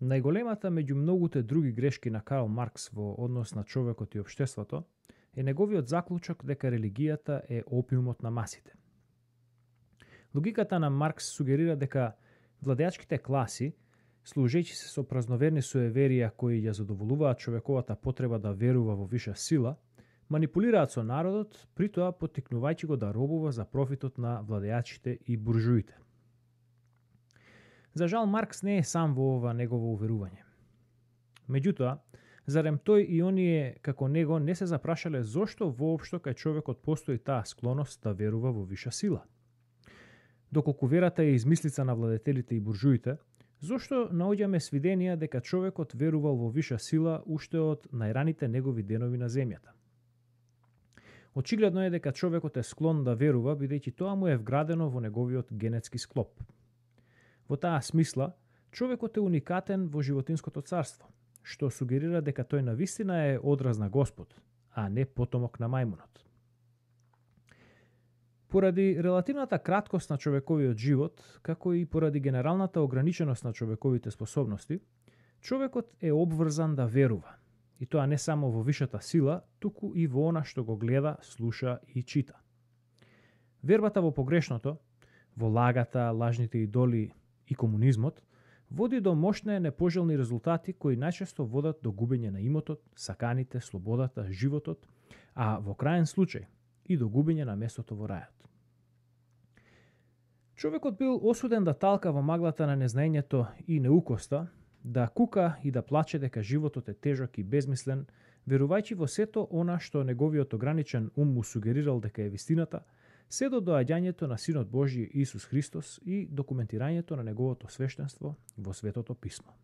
Најголемата меѓу многуте други грешки на Карл Маркс во однос на човекот и општеството е неговиот заклучок дека религијата е опиумот на масите. Логиката на Маркс сугерира дека владеачките класи, служејќи се со празноверни суеверија кои ја задоволуваат човековата потреба да верува во виша сила, манипулираат со народот, при тоа поттикнувајќи го да робува за профитот на владеачите и буржуите. За жал, Маркс не е сам во ова негово уверување. Меѓутоа, зарем тој и оние како него не се запрашале зошто воопшто кај човекот постои таа склоност да верува во виша сила? Доколку верата е измислица на владетелите и буржуите, зошто наоѓаме свиденија дека човекот верувал во виша сила уште од најраните негови денови на земјата? Очигледно е дека човекот е склон да верува, бидејќи тоа му е вградено во неговиот генетски склоп. Во таа смисла, човекот е уникатен во животинското царство, што сугерира дека тој навистина е одраз на Господ, а не потомок на мајмунот. Поради релативната краткост на човековиот живот, како и поради генералната ограниченост на човековите способности, човекот е обврзан да верува, и тоа не само во вишата сила, туку и во она што го гледа, слуша и чита. Вербата во погрешното, во лагата, лажните идоли и комунизмот, води до мощни непожелни резултати кои најчесто водат до губење на имотот, саканите, слободата, животот, а во краен случај и до губење на местото во рајот. Човекот бил осуден да талка во маглата на незнаењето и неукоста, да кука и да плаче дека животот е тежок и безмислен, верувајќи во сето она што неговиот ограничен ум му сугерирал дека е вистината, се до доаѓањето на Синот Божји Исус Христос и документирањето на неговото свештенство во Светото Писмо.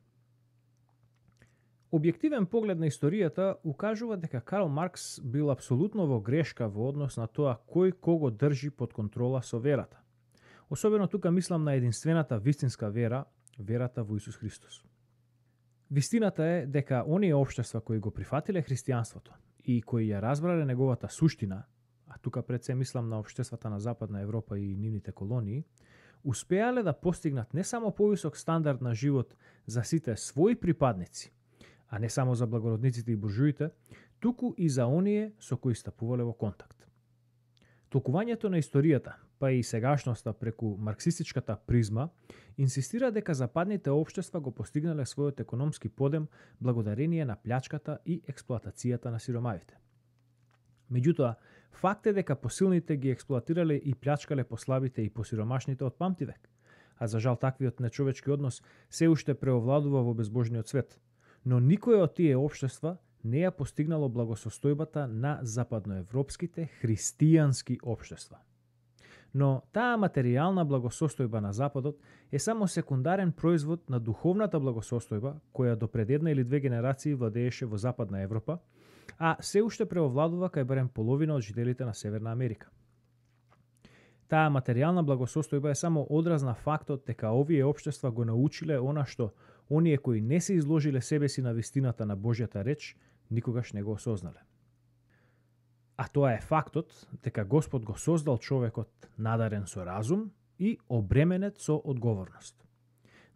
Објективен поглед на историјата укажува дека Карл Маркс бил апсолутно во грешка во однос на тоа кој кого држи под контрола со верата. Особено тука мислам на единствената вистинска вера, верата во Исус Христос. Вистината е дека оние општества кои го прифатиле христијанството и кои ја разбрале неговата суштина, а тука пред се мислам на општествата на Западна Европа и нивните колонии, успеале да постигнат не само повисок стандард на живот за сите своји припадници, а не само за благородниците и буржуите, туку и за оние со кои стапувале во контакт. Толкувањето на историјата, па и сегашноста преку марксистичката призма, инсистира дека западните општества го постигнале својот економски подем благодарение на плячката и експлоатацијата на сиромавите. Меѓутоа, факт е дека посилните ги експлоатирале и плячкале послабите и посиромашните од памтивек, а за жал таквиот нечовечки однос се уште преовладува во безбожниот свет, но никој од тие општества не ја постигнало благосостојбата на западноевропските христијански општества. Но таа материјална благосостојба на Западот е само секундарен производ на духовната благосостојба која до пред една или две генерации владееше во Западна Европа, а се уште преовладува кај барем половина од жителите на Северна Америка. Таа материјална благосостојба е само одраз на фактот дека овие општества го научиле она што оние кои не се изложиле себе си на вистината на Божјата реч, никогаш не го осознале. А тоа е фактот дека Господ го создал човекот надарен со разум и обременет со одговорност.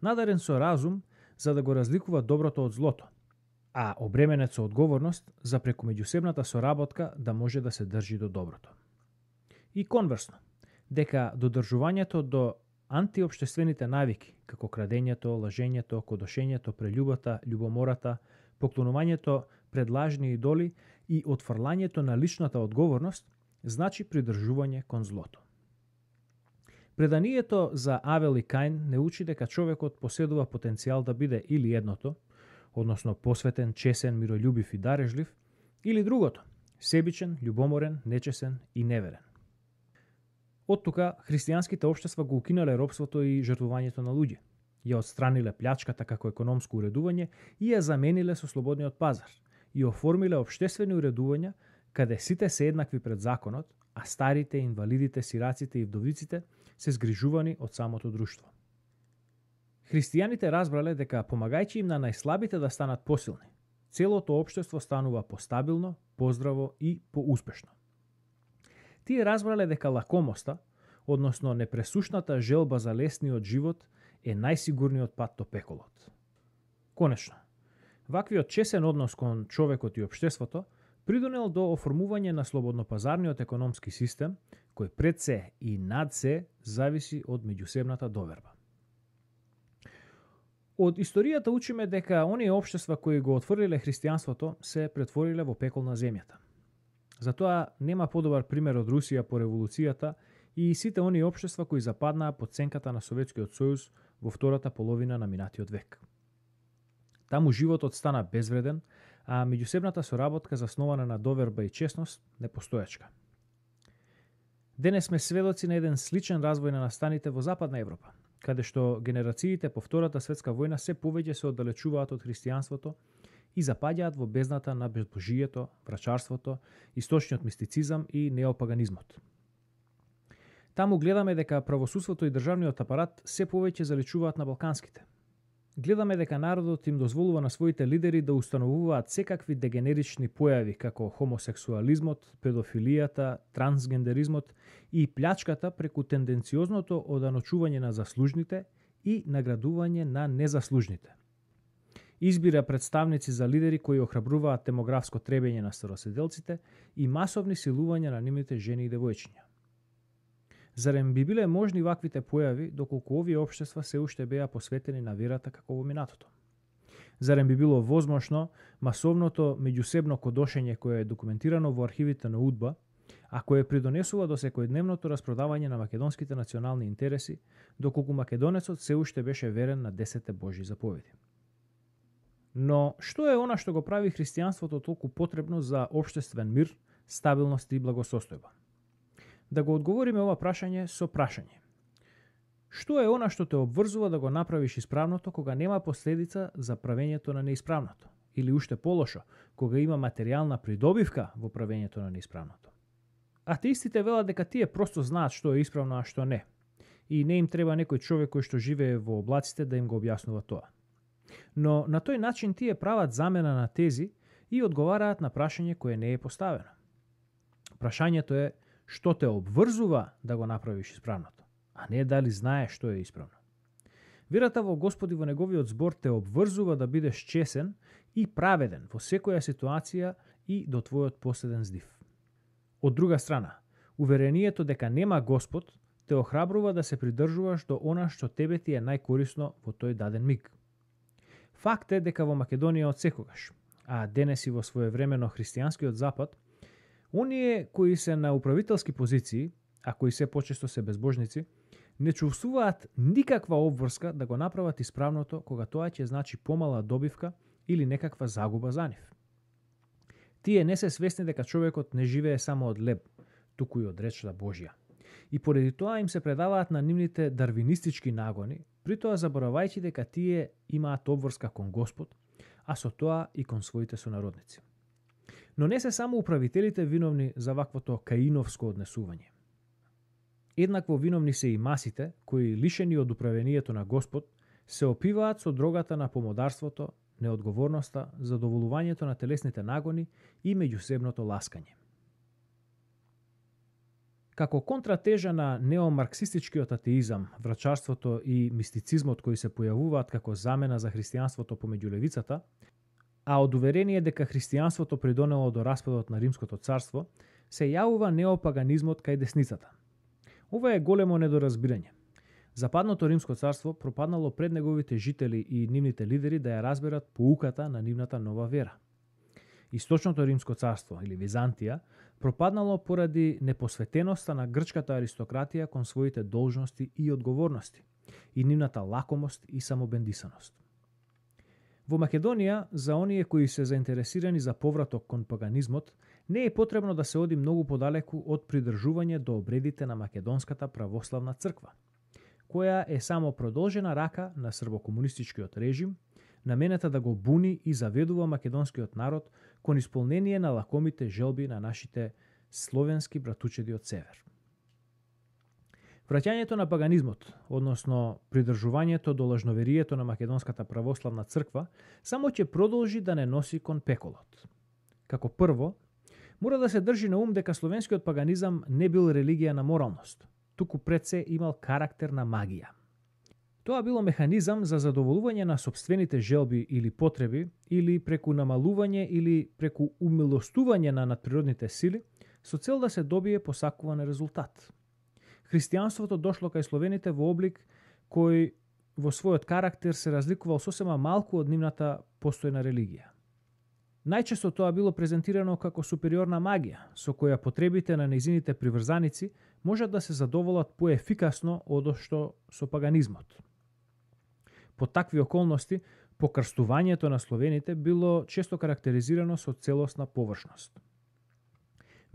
Надарен со разум за да го разликува доброто од злото, а обременет со одговорност за преку меѓусебната соработка да може да се држи до доброто. И конверсно, дека додржувањето до антиопштествените навики, како крадењето, лажењето, кодошењето, прелюбата, љубомората, поклонувањето пред лажни идоли и отфрлањето на личната одговорност, значи придржување кон злото. Преданието за Авел и Каин не учи дека човекот поседува потенцијал да биде или едното, односно посветен, чесен, миролюбив и дарежлив, или другото, себичен, љубоморен, нечесен и неверен. Од тука, христијанските општества го укинале робството и жртвувањето на луѓе, ја отстраниле плячката како економско уредување и ја замениле со слободниот пазар, и оформиле општествени уредувања каде сите се еднакви пред законот, а старите, инвалидите, сираците и вдовиците се згрижувани од самото друштво. Христијаните разбрале дека помагајќи им на најслабите да станат посилни, целото општество станува постабилно, поздраво и поуспешно. Тие разбрале дека лакомоста, односно непресушната желба за лесниот живот, е најсигурниот пат до пеколот. Конечно, ваквиот чесен однос кон човекот и општеството придонел до оформување на слободнопазарниот економски систем, кој пред се и над се зависи од меѓусебната доверба. Од историјата учиме дека оние општества кои го отврлиле христијанството се претвориле во пекол на земјата. Затоа нема подобар пример од Русија по револуцијата и сите оние општества кои западнаа под сенката на Советскиот сојуз во втората половина на минатиот век. Таму животот стана безвреден, а меѓусебната соработка заснована на доверба и честност непостоечка. Денес сме сведоци на еден сличен развој на настаните во Западна Европа, каде што генерациите по Втората светска војна се повеќе се оддалечуваат од христијанството и запаѓаат во бездната на безбожието, врачарството, источниот мистицизам и неопаганизмот. Таму гледаме дека правосудството и државниот апарат се повеќе заличуваат на балканските. Гледаме дека народот им дозволува на своите лидери да установуваат секакви дегенерични појави како хомосексуализмот, педофилијата, трансгендеризмот и плячката преку тенденциозното оданочување на заслужните и наградување на незаслужните. Избира представници за лидери кои охрабруваат демографско требење на староседелците и масовни силувања на нивните жени и девојчиња. Зарем би биле можни ваквите појави доколку овие општества се уште беа посветени на верата како во минатото? Зарем би било возможно масовното меѓусебно кодошење кое е документирано во архивите на УДБА, а кое придонесува до секојдневното распродавање на македонските национални интереси, доколку македонецот се уште беше верен на 10 Божји заповеди? Но што е она што го прави христијанството толку потребно за општествен мир, стабилност и благосостојба? Да го одговориме ова прашање со прашање. Што е она што те обврзува да го направиш исправното кога нема последица за правењето на неисправното? Или уште полошо, кога има материјална придобивка во правењето на неисправното? Атеистите велат дека тие просто знаат што е исправно, а што не. И не им треба некој човек кој што живее во облаците да им го објаснува тоа. Но на тој начин тие прават замена на тези и одговараат на прашање кое не е поставено. Прашањето е што те обврзува да го направиш исправното, а не дали знаеш што е исправно. Верата во Господ и во неговиот збор те обврзува да бидеш чесен и праведен во секоја ситуација и до твојот последен здив. Од друга страна, уверението дека нема Господ те охрабрува да се придржуваш до она што тебе ти е најкорисно во тој даден миг. Факт е дека во Македонија од секогаш, а денес и во своевремено христијанскиот запад, оние кои се на управителски позиции, а кои се почесто се безбожници, не чувствуваат никаква обврска да го направат исправното кога тоа ќе значи помала добивка или некаква загуба за нив. Тие не се свесни дека човекот не живее само од леб, туку и од речта Божја. И поради тоа им се предаваат на нивните дарвинистички нагони, притоа заборавајќи дека тие имаат обврска кон Господ, а со тоа и кон своите сонародници. Но не се само управителите виновни за ваквото каиновско однесување. Еднакво виновни се и масите, кои лишени од управението на Господ, се опиваат со дрогата на помодарството, неодговорноста, задоволувањето на телесните нагони и меѓусебното ласкање. Како контратежа на неомарксистичкиот атеизам, врачарството и мистицизмот кои се појавуваат како замена за христијанството помеѓу левицата, а од уверение дека христијанството придонело до распадот на Римското царство, се јавува неопаганизмот кај десницата. Ова е големо недоразбирање. Западното Римско царство пропаднало пред неговите жители и нивните лидери да ја разберат поуката на нивната нова вера. Источното Римско царство, или Византија, пропаднало поради непосветеноста на грчката аристократија кон своите должности и одговорности, и нивната лакомост и самобендисаност. Во Македонија, за оние кои се заинтересирани за повраток кон паганизмот, не е потребно да се оди многу подалеку од придржување до обредите на Македонската православна црква, која е само продолжена рака на србокомунистичкиот режим, наменета да го буни и заведува македонскиот народ кон исполнение на лакомите желби на нашите словенски братучеди од север. Враќањето на паганизмот, односно придржувањето до лажноверието на Македонската православна црква, само ќе продолжи да не носи кон пеколот. Како прво, мора да се држи на ум дека словенскиот паганизам не бил религија на моралност, туку пред се имал карактер на магија. Тоа било механизам за задоволување на сопствените желби или потреби, или преку намалување или преку умилостување на надприродните сили, со цел да се добие посакуван резултат. Христијанството дошло кај словените во облик кој во својот карактер се разликувал сосема малку од нивната постојна религија. Најчесто тоа било презентирано како супериорна магија, со која потребите на нејзините приврзаници можат да се задоволат поефикасно одошто со паганизмот. По такви околности, покрстувањето на словените било често карактеризирано со целосна површност.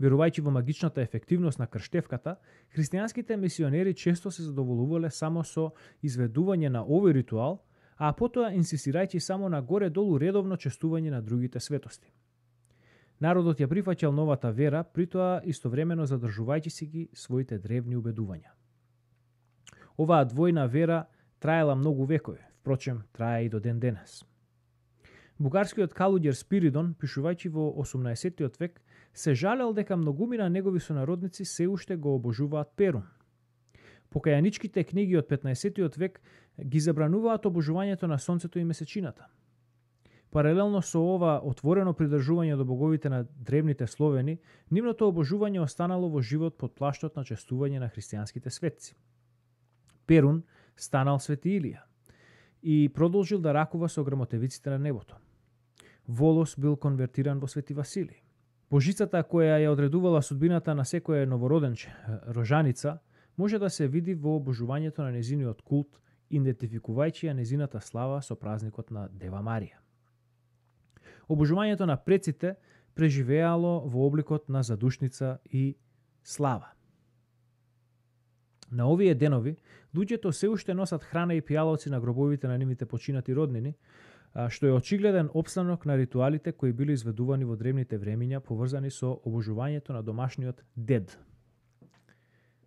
Верувајќи во магичната ефективност на крштевката, христијанските мисионери често се задоволувале само со изведување на овој ритуал, а потоа инсистирајќи само на горе-долу редовно честување на другите светости. Народот ја прифаќал новата вера, притоа истовремено задржувајќи си ги своите древни убедувања. Оваа двојна вера траела многу векови, впрочем, трае и до ден денес. Бугарскиот калуѓер Спиридон, пишувајќи во 18 век, се жалел дека многумина негови сонародници се уште го обожуваат Перун. Покајаничките книги од 15 век ги забрануваат обожувањето на сонцето и месечината. Паралелно со ова отворено придржување до боговите на древните словени, нивното обожување останало во живот под плаштот на честување на христијанските светци. Перун станал Свети Илија и продолжил да ракува со грамотевиците на небото. Волос бил конвертиран во Свети Василий. Божицата која ја одредувала судбината на секое новороденче, рожаница, може да се види во обожувањето на незиниот култ, идентификувајќи ја незината слава со празникот на Дева Марија. Обожувањето на преците преживеало во обликот на задушница и слава. На овие денови, луѓето се уште носат храна и пијалоци на гробовите на нивните починати роднини, што е очигледен опстанок на ритуалите кои били изведувани во древните времиња поврзани со обожувањето на домашниот дед.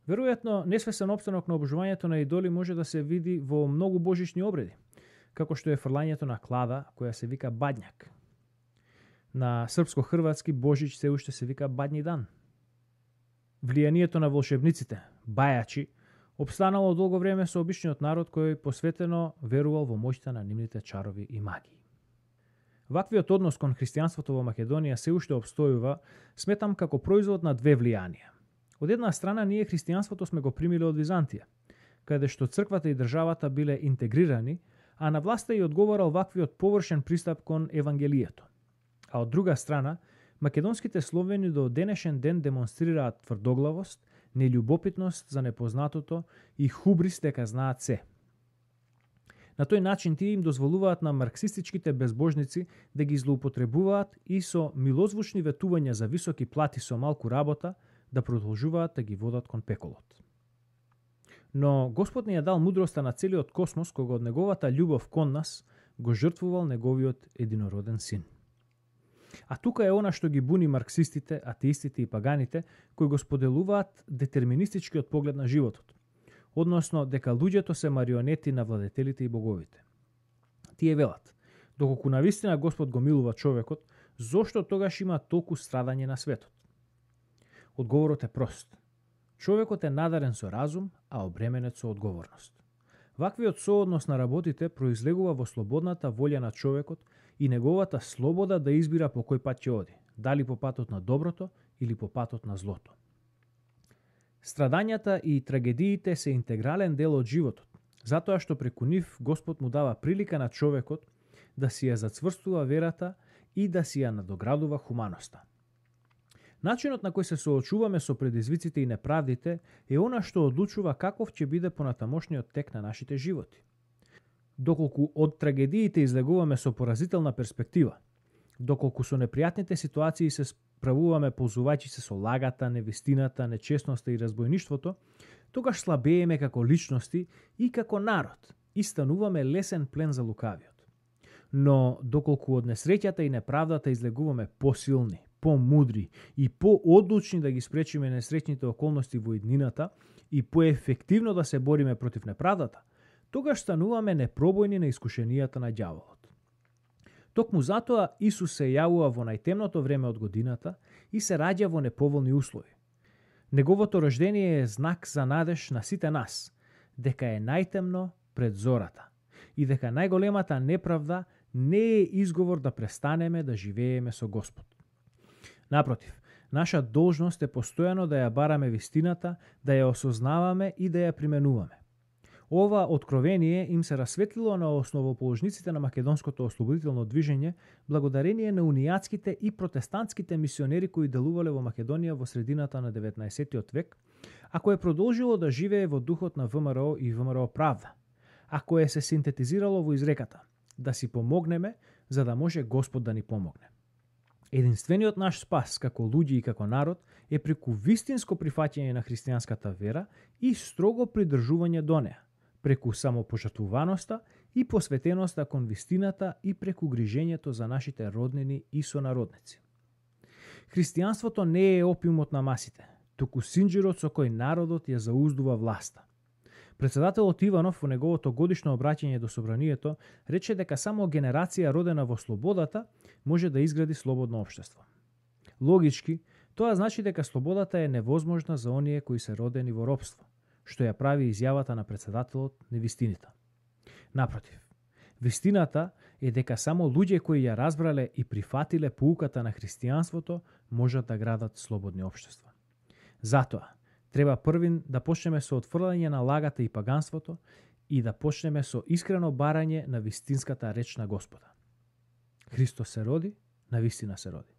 Веројатно, несвесен опстанок на обожувањето на идоли може да се види во многу божични обреди, како што е фрлањето на клада, која се вика бадњак. На српско-хрватски Божич се уште се вика бадњи дан. Влијанието на волшебниците, бајачи, опстанало долго време со обичниот народ кој посветено верувал во моќта на нивните чарови и магии. Ваквиот однос кон христијанството во Македонија се уште обстојува, сметам како производ на две влијанија. Од една страна, ние христијанството сме го примиле од Византија, каде што црквата и државата биле интегрирани, а на власта и одговорал ваквиот површен пристап кон Евангелието. А од друга страна, македонските словени до денешен ден демонстрираат тврдоглавост, нељубопитност за непознатото и хубрис дека знаат се. На тој начин тие им дозволуваат на марксистичките безбожници да ги злоупотребуваат и со милозвучни ветувања за високи плати со малку работа да продолжуваат да ги водат кон пеколот. Но Господ ни ја дал мудроста на целиот космос, кога од неговата љубов кон нас го жртвувал неговиот единороден син. А тука е она што ги буни марксистите, атеистите и паганите, кои го споделуваат детерминистичкиот поглед на животот, односно дека луѓето се марионети на владетелите и боговите. Тие велат, доколку навистина Господ го милува човекот, зошто тогаш има толку страдање на светот? Одговорот е прост. Човекот е надарен со разум, а обременет со одговорност. Ваквиот сооднос на работите произлегува во слободната волја на човекот и неговата слобода да избира по кој пат ќе оди, дали по патот на доброто или по патот на злото. Страдањата и трагедиите се интегрален дел од животот, затоа што преку нив Господ му дава прилика на човекот да си ја зацврстува верата и да си ја надоградува хуманоста. Начинот на кој се соочуваме со предизвиците и неправдите е она што одлучува каков ќе биде понатамошниот тек на нашите животи. Доколку од трагедиите излегуваме со поразителна перспектива, доколку со непријатните ситуации се справуваме ползувајќи се со лагата, невистината, нечестноста и разбојништвото, тогаш слабееме како личности и како народ и стануваме лесен плен за лукавиот. Но доколку од несреќата и неправдата излегуваме посилни, помудри и поодлучни да ги спречиме несреќните околности во иднината и поефективно да се бориме против неправдата, тогаш стануваме непробојни на искушенијата на ѓаволот. Токму затоа Исус се јавува во најтемното време од годината и се раѓа во неповолни услови. Неговото рождение е знак за надеж на сите нас, дека е најтемно пред зората и дека најголемата неправда не е изговор да престанеме да живееме со Господ. Напротив, наша должност е постојано да ја бараме вистината, да ја осознаваме и да ја применуваме. Ова откровение им се расветлило на основоположниците на македонското ослободително движење благодарение на унијатските и протестантските мисионери кои делувале во Македонија во средината на 19 век, а кое продолжило да живее во духот на ВМРО и ВМРО Правда, а кое се синтетизирало во изреката да си помогнеме за да може Господ да ни помогне. Единствениот наш спас како луѓе и како народ е преку вистинско прифаќање на христијанската вера и строго придржување до неа, преку самопожртвуваноста и посветеноста кон вистината и преку грижењето за нашите роднини и сонародници. Христијанството не е опиумот на масите, туку синџирот со кој народот ја зауздува власта. Председателот Иванов во неговото годишно обраќање до собранието рече дека само генерација родена во слободата може да изгради слободно општество. Логички, тоа значи дека слободата е невозможна за оние кои се родени во робство, што ја прави изјавата на председателот невистината. Напротив, вистината е дека само луѓе кои ја разбрале и прифатиле поуката на христијанството можат да градат слободни општества. Затоа, треба првин да почнеме со отфрлање на лагата и паганството и да почнеме со искрено барање на вистинската реч на Господа. Христос се роди, на вистина се роди.